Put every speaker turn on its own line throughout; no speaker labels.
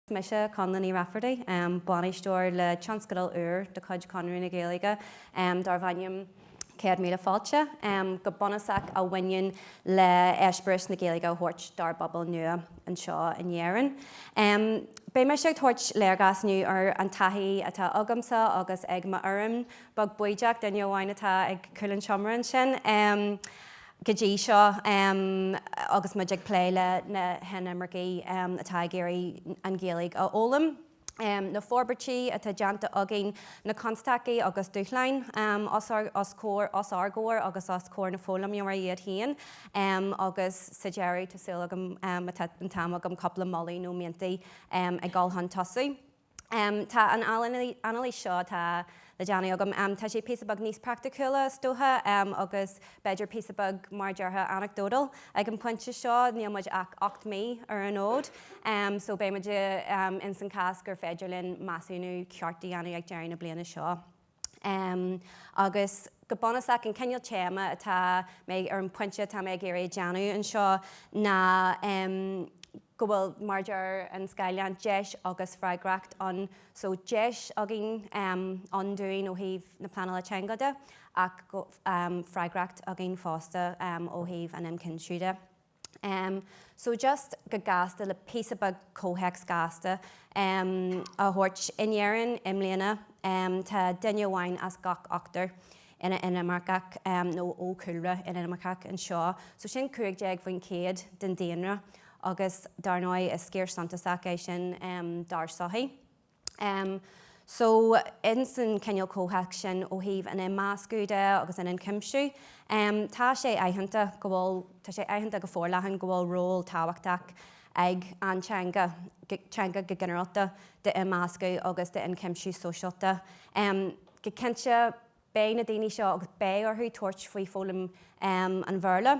Mise Connla Ní Raifeartaigh, bainisteoir le tionscadal úr de chuid Chonradh na Gaeilge darb ainm 100,000 Fáilte, go bunúsach a bhaineann le eispéireas na Gaeilge a thabhairt dár bpobal nua anseo in Éirinn. Beidh mise ag tabhairt léargas inniu ar an taithí atá agamsa agus ag m'fhoireann beag bídeach, duine amháin atá ag cúl an tseomra ansin, go dtí seo agus muid ag plé le na hinimircigh atá ag iarraidh an Ghaeilge a fhoghlaim, na forbairtí atá déanta againn, na constaicí agus dúshláin os ár gcomhair agus os comhair na foghlaimeoirí iad féin agus sa deireadh tá súil agam má tá an t-am agam cúpla moladh nó mianta ag dul chun tosaigh. Tá an anailís seo atá le déanamh agam, tá sé píosa beag níos praiticiúla is dócha agus b'fhéidir píosa beag mar a déarfá anecdotal ag an bpointe seo, níl muid ach 8 mí ar an fhód so beidh muid ins an cás gur féidir linn measúnú ceart a dhéanamh ag deireadh na bliana seo. Agus go bunúsach an cineál téama atá mé, ar an pointe atá mé ag iarraidh a dhéanamh anseo ná go bhfuil, mar a deir an scáileán, deis agus freagracht ann. So deis againn ann dúinn ó thaobh na pleanála teanga de ach freagracht againn fosta ó thaobh an ionchuimsiú de. So just go gasta le píosa beag comhthéacs gasta a thabhairt, in Éirinn i mbliana tá duine amháin as gach ochtar ina inimirceach nó ó chúlra inimirceach anseo. So sin 15% den daonra agus dar ndóigh is sciar suntasach é sin dár sochaí. So, ins an cineál comhthéacs sin ó thaobh an imeascadh de agus an ionchuimsiú, tá sé aitheanta go bhfuil, tá sé aitheanta go forleathan go bhfuil ról tábhachtach ag an teanga, teanga go ginearálta, d'imeascadh agus d'ionchuimsiú sóisialta. Go cinnte, beidh na daoine seo agus beidh orthu tabhairt faoi foghlaim an Bhéarla.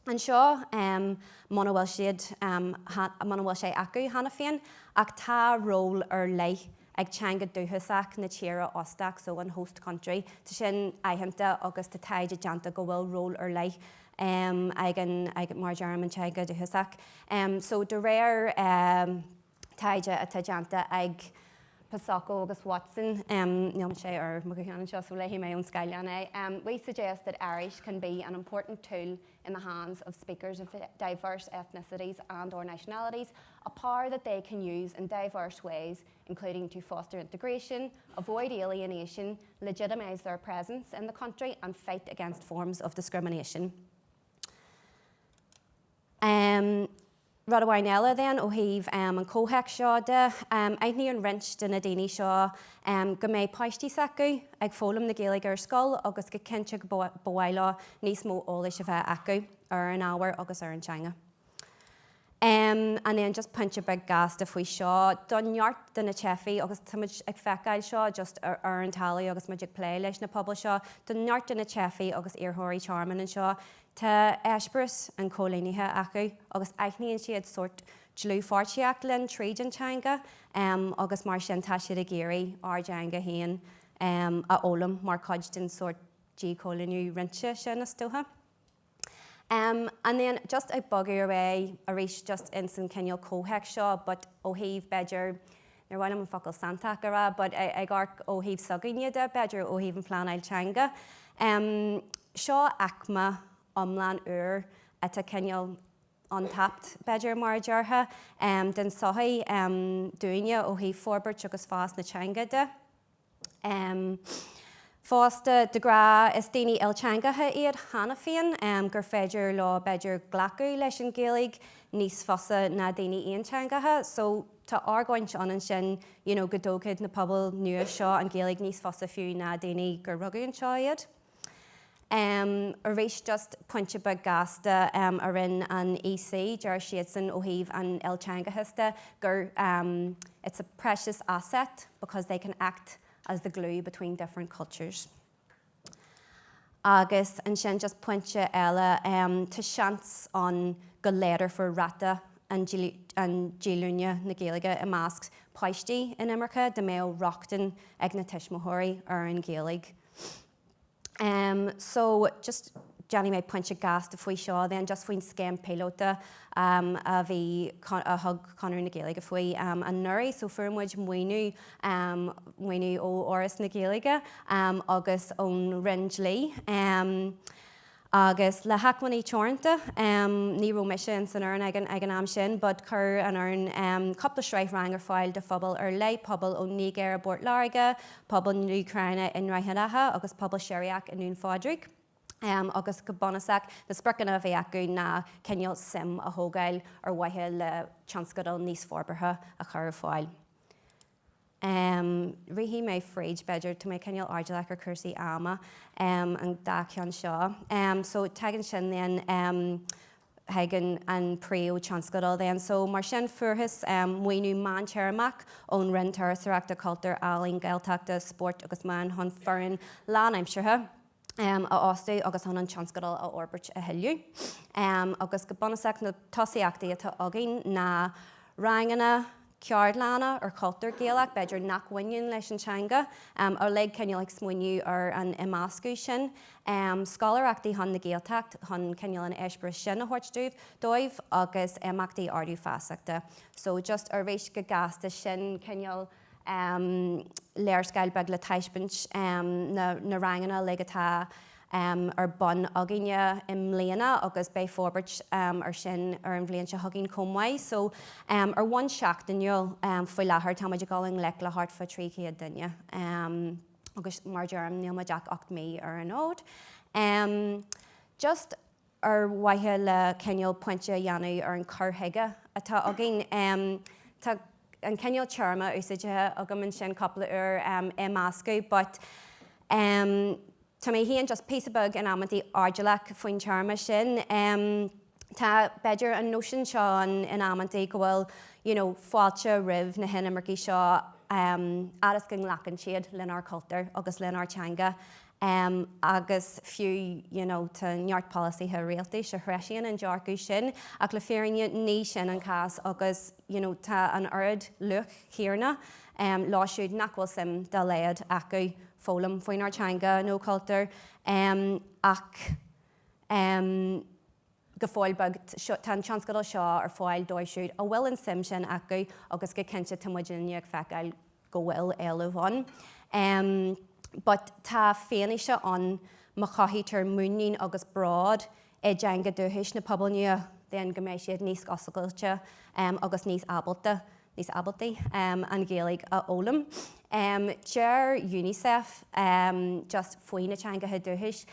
anseo muna bhfuil siad, muna bhfuil sé acu cheana féin, ach tá ról ar leith ag teanga dúchasach na tíre óstach, so an host country, tá sin aitheanta agus tá taighde déanta go bhfuil ról ar leith ag an, ag, mar a deirim, an teanga dúchasach. So de réir taighde atá déanta ag Posocco agus Watson, níl sé ar mo ghuthán anseo so léifidh mé ón scáileán é, We suggest that Irish can be an important tool in the hands of speakers of diverse ethnicities and or nationalities, a power that they can use in diverse ways including to foster integration, avoid alienation, legitimise their presence in the country and fight against forms of discrimination. Rud amháin eile then ó thaobh an chomhthéacs seo de, aithníonn roinnt de na daoine seo go mbeidh páistí s'acu ag foghlaim na Gaeilge ar scoil agus go cinnte go ba mhaith leo níos mó eolais a bheith acu ar an ábhar agus ar an teanga. And then just pointe beag gasta faoi seo, do neart de na teifigh, agus tá muid ag feiceáil seo just ar an talamh agus muid ag plé leis na pobail seo, do neart de na teifigh agus iarrthóirí tearmainn anseo, Tá eispéireas an choilínithe acu agus aithníonn siad sórt dlúthpháirtíocht linn tríd an teanga agus mar sin tá siad ag iarraidh ár dteanga féin a fhoghlaim mar chuid den sórt díchoilíniú roinnte sin is dócha. And then just ag bogadh ar aghaidh arís just ins an cineál comhthéacs seo but ó thaobh b'fhéidir, níor mhaith liom an focal santach a rá but ag amharc ó thaobh s'againne de b'fhéidir ó thaobh an phleanáil teanga. Seo aicme iomlán úr atá cineál untapped b'fhéidir mar a déarfá den tsochaí dúinne ó thaobh forbairt agus fás na teanga de. Fosta, de ghnáth, is daoine ilteangacha iad cheana féin, gur féidir leo, b'fhéidir, glacadh leis an Ghaeilge níos fusa ná daoine aonteangacha. So, tá argóint ann ansin, you know, go dtógfaidh na pobail nua seo an Ghaeilge níos fusa fiú ná daoine gur rugadh anseo iad. Arís, just pointe beag gasta a rinne an EC, deir siadsan ó thaobh an ilteangachais de gur it's a precious asset because they can act as the glue between different cultures. Agus ansin just pointe eile, tá seans ann go laghdófar ráta an díolúine na Gaeilge i measc páistí inimirce dá mbeadh rochtain ag na tuismitheoirí ar an Ghaeilge. So, just Déanfaidh mé pointe gasta faoi seo then, just faoin scéim píolóta a bhí, a thug Conradh na Gaeilge faoi anuraidh. So fuair muid maoiniú, maoiniú ó Fhoras na Gaeilge agus ón Roinn Dlí. Agus le hacmhainní teoranta, ní raibh mise in san fhoireann ag an, ag an am sin, but chuir an fhoireann cúpla sraith rang ar fáil do phobal ar leith, pobal ón Nigéir i bPort Láirge, pobal na Úcráine i nDroichead Átha agus pobal Siriach i nDún Phádraig. Agus go bunúsach, na spriocanna a bhí acu ná cineál suim a thógáil ar mhaithe le tionscadal níos forbartha a chur ar fáil. Rithfidh mé fríd, b'fhéidir, tá mé cineál airdeallach ar chúrsaí ama, an dá cheann seo. So tagann sin then chuig an príomh tionscadal then. So mar sin fuarthas maoiniú meántéarmach ón Roinn Turasóireachta, Cultúir, Ealaíon, Gaeltachta, Spóirt agus Meán chun foireann lánaimseartha a fhostú agus chun an tionscadal a fhorbairt a thuilleadh. Agus go bunúsach na tosaíochtaí atá againn ná ranganna, ceardlanna ar chultúr Gaelach, b'fhéidir nach bhaineann leis an teanga, uilig cineál ag smaoineamh ar an imeascadh sin, scoláireachtaí chun na Gaeltacht chun cineál an eispéireas sin a thabhairt dóibh agus imeachtaí ardú feasachta. So just arís go gasta sin cineál léarscáil beag le taispeáint na ranganna uilig atá ar bun againne i mbliana agus beidh forbairt ar sin ar an bhliain seo chugainn chomh maith. So ar bhonn seachtainiúil faoi láthair tá muid ag dul i ngleic le thart fá 300 duine agus mar a deirim níl muid ach 8 mí ar an fhód. Just ar mhaithe le cineál pointe a dhéanamh ar an cur chuige atá againn. Tá an cineál téarma úsáidte agam ansin cúpla uair, imeascadh, but tá mé féin just píosa beag in amantaí airdeallach faoin téarma sin. Tá, b'fhéidir, an nóisean seo ann in amantaí go bhfuil, you know, fáilte roimh na hinimircigh seo fhad is go nglacann siad lenár cultúr agus lenár teanga. Agus fiú, you know, tá neart polasaithe rialtais a threisíonn an dearcadh sin, ach le fírinne ní sin an cás agus, you know, tá an oiread luach chéanna leo siúd nach bhfuil suim dá laghad acu foghlaim faoinár teanga nó cultúr ach go fóill beag, tá an tionscadal seo ar fáil dóibh siúd a bhfuil an suim sin acu agus go cinnte tá muidinne ag feiceáil go bhfuil éileamh ann. But tá fianaise ann má chothaítear muinín agus bród i dteanga dúchais na pobail nua then go mbeidh siad níos oscailte agus níos ábalta níos ábaltaí an Ghaeilge a fhoghlaim. Deir Unicef just faoi na teangacha dúchais,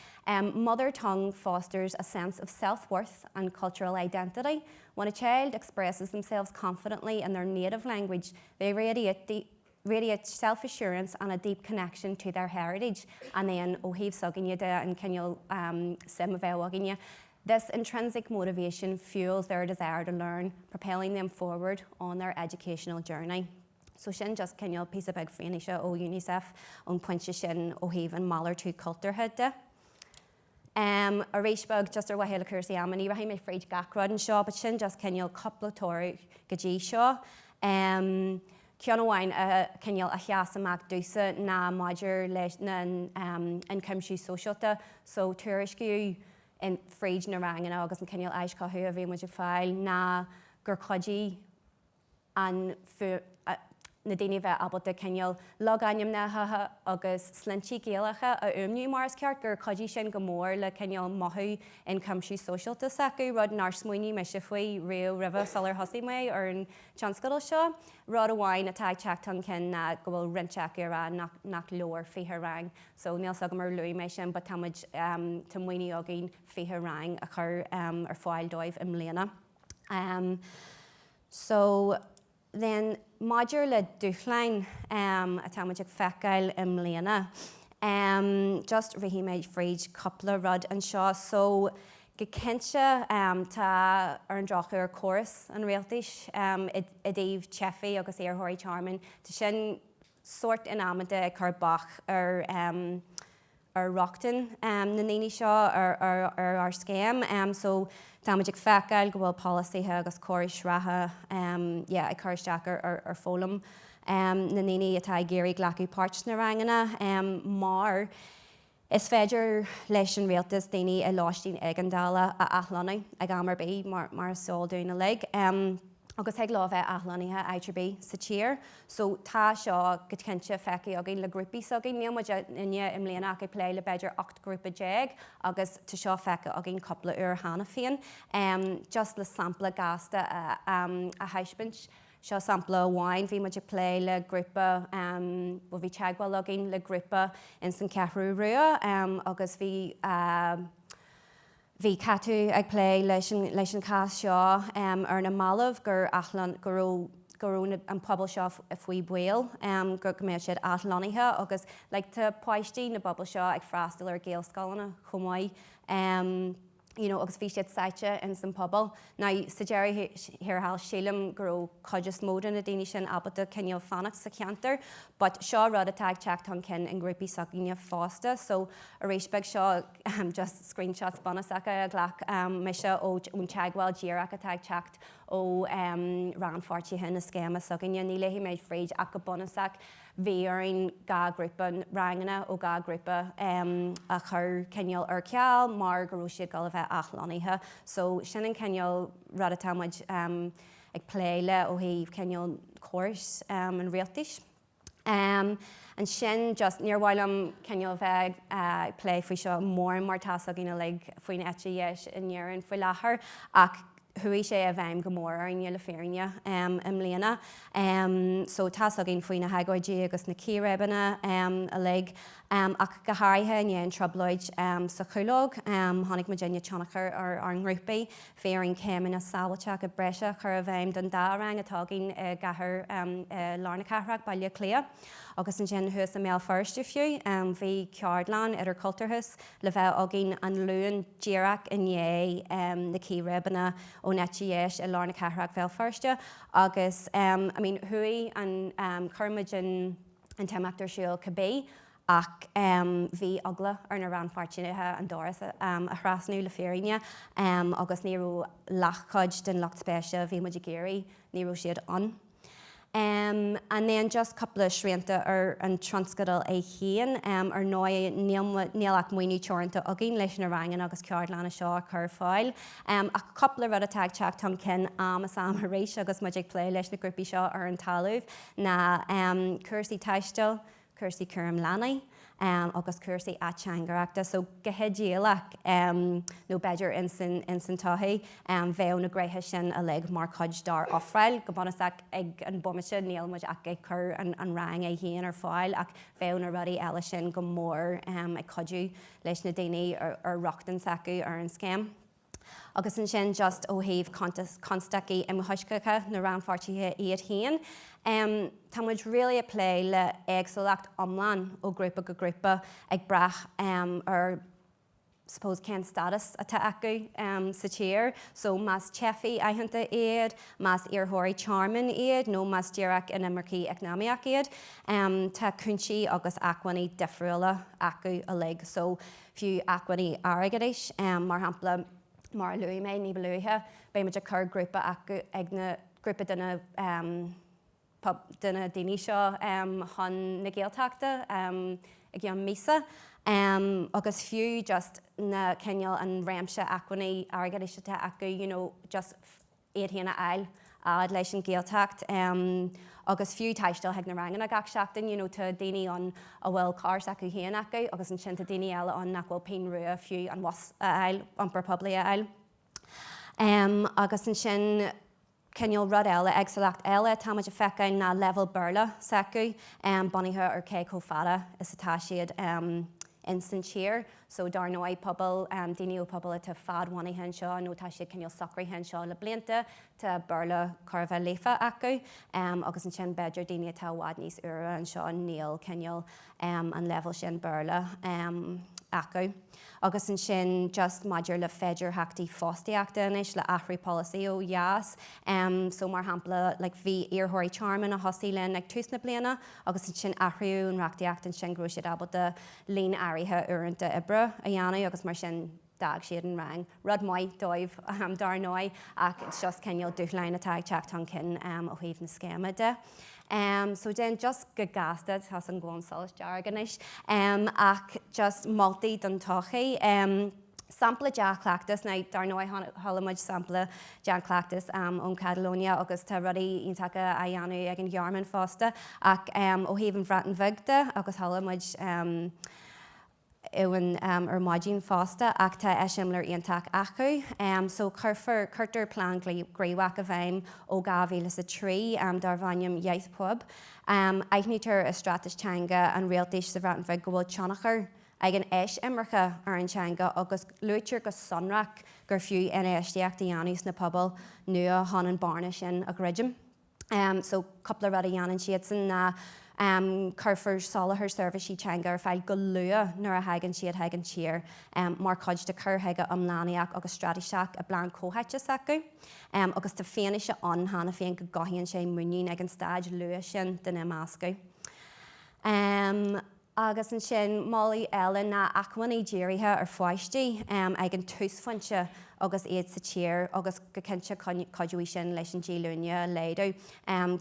Mother tongue fosters a sense of self-worth and cultural identity. When a child expresses themselves confidently in their native language, they radiate radiate self-assurance and a deep connection to their heritage. And then ó thaobh s'againne de, an cineál suim a bheadh againne, This intrinsic motivation fuels their desire to learn, propelling them forward on their educational journey. So sin just cineál píosa beag fianaise ó Unicef ón pointe sin ó thaobh an malartú cultúrtha de. Arís beag just ar mhaithe le cúrsaí ama, ní rachaidh mé fríd gach rud anseo, but sin just cineál cúpla toradh go dtí seo. Ceann amháin a cineál a sheas amach domhsa ná maidir leis an ionchuimsiú sóisialta. So tuairiscíodh in fríd na ranganna agus an cineál aischothú a bhí muid ag fáil ná gur chuidigh an na daoine a bheith ábalta cineál logainmneacha agus sloinnte Gaelacha a fhuaimniú mar is ceart, gur chuidigh sin go mór le cineál mothú ionchuimsiú sóisialta s'acu, rud nár smaoinigh mise faoi riamh roimhe sular thosaigh mé ar an tionscadal seo. Rud amháin atá ag teacht chun cinn ná go bhfuil roinnt acu ag rá nach nach leor 20 rang. So níl 's agam ar luaigh mé sin but tá muid, tá maoiniú againn 20 rang a chur ar fáil dóibh i mbliana. So then maidir le dúshláin atá muid ag feiceáil i mbliana, just rithfidh mé fríd cúpla rud anseo. So go cinnte tá ar an drochuair córas an rialtais i dtaobh teifigh agus iarrthóirí tearmainn, tá sin sórt in amanta ag cur bac ar ar rochtain na ndaoine seo ar ár scéim. So táimid ag feiceáil go bhfuil polasaithe agus córais reatha yeah ag cur isteach ar foghlaim na ndaoine atá ag iarraidh glacadh páirt sna ranganna mar. Is féidir leis an rialtas daoine i lóistín éigeandála a athlonnú ag am ar bith, mar is eol dúinn uilig, agus thig leo a bheith athlonnaithe áit ar bith sa tír. So tá seo go cinnte feicthe againn le grúpaí s'againn. Níl muid inne i mbliana ach ag plé le b'fhéidir 18 grúpa agus tá seo feicthe againn cúpla uair cheana féin. Just le sampla gasta a thaispeáint, Seo sampla amháin, bhí muid ag plé le grúpa, bhuel bhí teagmháil againn le grúpa ins an Cheathrú Rua agus bhí, bhí Katú ag plé leis an, leis an chás seo ar na mallaibh gur athlon, go raibh, go raibh an pobal seo faoi bhaol go mbeadh siad athlonnaithe agus like tá páistí na bpobal seo ag freastal ar Ghaelscoileanna chomh maith. you know agus bhí siad sáite ins an pobal. Now sa deireadh thiar thall sílim go raibh cuid is mó de na daoine sin ábalta cineál fanacht sa cheantar but seo rud atá ag teacht chun cinn i ngrúpaí s'againne fosta so arís beidh seo just screenshots bunúsacha a ghlac mise ó ón teagmháil díreach atá ag teacht ó rannpháirtithe na scéime s'againne. Ní léifidh mé fríd ach go bunúsach Bhí orainn 2 ghrúpa, ranganna ó 2 ghrúpa a chur cineál ar ceal mar go raibh siad ag dul a bheith athlonnaithe. So sin an cineál rud atá muid ag plé le ó thaobh cineál córais an rialtais. Ansin just níor mhaith liom cineál bheith ag plé faoi seo mórán mar tá's againn uilig faoin eite dheis in Éirinn faoi láthair ach Chuaigh sé i bhfeidhm go mór orainne le fírinne i mbliana. So tá's againn faoi na hagóidí agus na círéibeanna uilig ach go háirithe i ndiaidh an trioblóid sa Chúlóg, chonaic muidinne tionchar ar ár ngrúpaí. Bhí orainn céimeanna sábháilteachta breise a chur i bhfeidhm don dá rang atá againn i gcathair i lár na cathrach, Baile Átha Cliath, agus ansin thuas i mBéal Feirste fiú. Bhí ceardlann idirchultúrtha le bheith againn an Luan díreach i ndiaidh na círéibeanna ón eite dheis i lár na cathrach Bhéal Feirste agus I mean chuaigh an, chuir muid an an t-imeacht ar siúl cibé ach bhí eagla ar na rannpháirtithe an doras a thrasnú le fírinne agus ní raibh leathchuid den lucht spéise a bhí muid ag iarraidh, ní raibh siad ann. And then just cúpla srianta ar an tionscadal é féin. Ar ndóigh níl níl ach maoiniú teoranta againn leis na ranganna agus ceardlanna seo a chur ar fáil. Ach cúpla rud atá ag teacht chun cinn am is am arís agus muid ag plé leis na grúpaí seo ar an talamh ná cúrsaí taistil, cúrsaí cúram leanaí agus cúrsaí ateangaireachta. So go hidéalach, nó b'fhéidir ins an todhchaí, bheadh na gnéithe sin uilig mar chuid dár ofráil. Go bunúsach ag an bomaite níl muid ach ag cur an rang é féin ar fáil ach bheadh na rudaí eile sin go mór ag cuidiú leis na daoine ar rochtain s'acu ar an scéim. Agus ansin just ó thaobh constaicí imthoisceacha na rannpháirtithe iad féin, tá muid really ag plé le éagsúlacht iomlán ó ghrúpa go grúpa ag brath ar suppose cén stádas atá acu sa tír. So más teifigh aitheanta iad, más iarrthóirí tearmainn iad nó más díreach inimircigh eacnamaíoch iad, tá cúinsí agus acmhainní difriúla acu uilig. So fiú acmhainní airgeadais. Mar shampla, mar a luaigh mé ní ba luaithe, beidh muid ag cur grúpa acu ag na, grúpa de na, de na daoine seo chun na Gaeltachta i gceann míosa. Agus fiú just na cineál an réimse acmhainní airgeadais atá acu, you know, just iad féin a fháil fhad leis an Ghaeltacht agus fiú taisteal chuig na ranganna gach seachtain, you know tá daoine ann a bhfuil carr s'acu féin acu agus ansin tá daoine eile ann nach bhfuil pingin rua fiú an bhus a fháil, iompar poiblí a fháil. Agus ansin cineál rud eile, éagsúlacht eile atá muid ag feiceáil ná leibhéal Béarla s'acu bunaithe ar cé chomh fada is atá siad ins an tír. So dar ndóigh pobal, daoine ó pobal atá fadbhunaithe anseo nó tá siad cineál socraithe anseo le blianta, tá Béarla chóir a bheith líofa acu agus ansin b'fhéidir daoine atá i bhfad níos úire anseo níl cineál an leibhéal sin Béarla acu. Agus ansin just maidir le féidearthachtaí fostaíochta anois le athrú polasaí ó dheas, so mar shampla like bhí iarrthóirí tearmainn a thosaigh linn ag tús na bliana agus ansin athraíodh an reachtaíocht ansin go raibh siad ábalta líon áirithe uaireanta oibre a dhéanamh agus mar sin d'fhág siad an rang. Rud maith dóibh, dar ndóigh, ach it's just cineál dúshláin atá ag teacht chun cinn ó thaobh na scéime de. So then just go gasta, tá an go bhfuil an solas dearg anois, ach just moltaí don todhchaí. Sampla dea-chleachtas, now dar ndóigh chuala muid sampla dea-chleachtas ón Catalonia agus tá rudaí iontacha á dhéanamh ag an Ghearmáin fosta ach ó thaobh an Bhreatain Bheag de agus chuala muid Eoin ar maidin fosta ach tá eiseamláir iontach acu. So cuirfear, cuirtear plean gníomhach i bhfeidhm ó 2003 darb ainm Iaith Pawb. Aithnítear i straitéis teanga an rialtais sa Bhreatain Bheag go bhfuil tionchar ag an eisimirce ar an teanga agus luaitear go sonrach gur fiú infheistíocht a dhéanamh sna pobail nua chun an bearna sin a dhruidim. So cúpla rud a dhéanann siadsan ná cuirfear soláthar seirbhísí teanga ar fáil go luath nuair a thagann siad chuig an tír mar chuid de chur chuige iomlánaíoch agus straitéiseach i bplean comhtháite s'acu. Agus tá fianaise ann cheana féin go gcothaíonn sé muinín ag an staid luath sin den imeascadh. Agus ansin, moladh eile ná acmhainní dírithe ar pháistí ag an túsphointe agus iad sa tír agus go cinnte cuideoidh sin leis an díolúine a laghdú.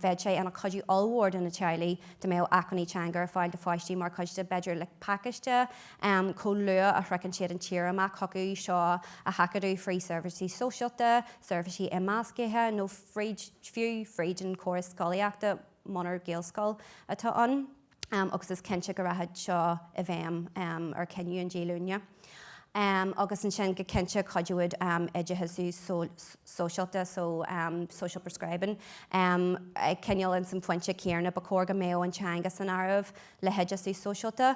Bheadh sé ina chuidiú ollmhór do na teaghlaigh dá mbeadh acmhainní teanga ar fáil do pháistí mar chuid de, b'fhéidir, like pacáiste chomh luath a shroicheann siad an tír amach chucu seo a sheachadadh frí seirbhísí sóisialta, seirbhísí imeasctha nó fríd, fiú fríd an chóras scolaíochta munar Gaelscoil atá ann. agus is cinnte go rachaidh seo i bhfeidhm ar chinneadh an díolúine. Agus ansin go cinnte cuideoidh oideachasú sóisialta, so social prescribing, ag cineál ins an phointe céanna, ba chóir go mbeadh an teanga san áireamh le hoideachasú sóisialta,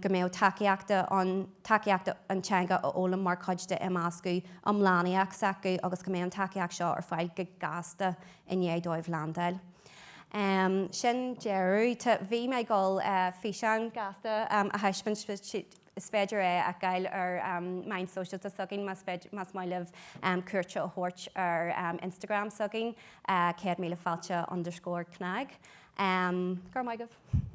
go mbeadh tacaíochta ann, tacaíocht an teanga a fhoghlaim mar chuid de imeascadh iomlánaíoch s'acu agus go mbeadh an tacaíocht seo ar fáil go gasta i ndiaidh dóibh landáil. Sin deireadh. Tá, bhí mé ag dul físeán gasta a thaispeáint, is féidir é a fheiceáil ar meáin sóisialta s'againn más féidir, más maith libh cuairt a thabhairt ar Instagram s'againn, 100 míle fáilte underscore CnaG. Go raibh maith agaibh.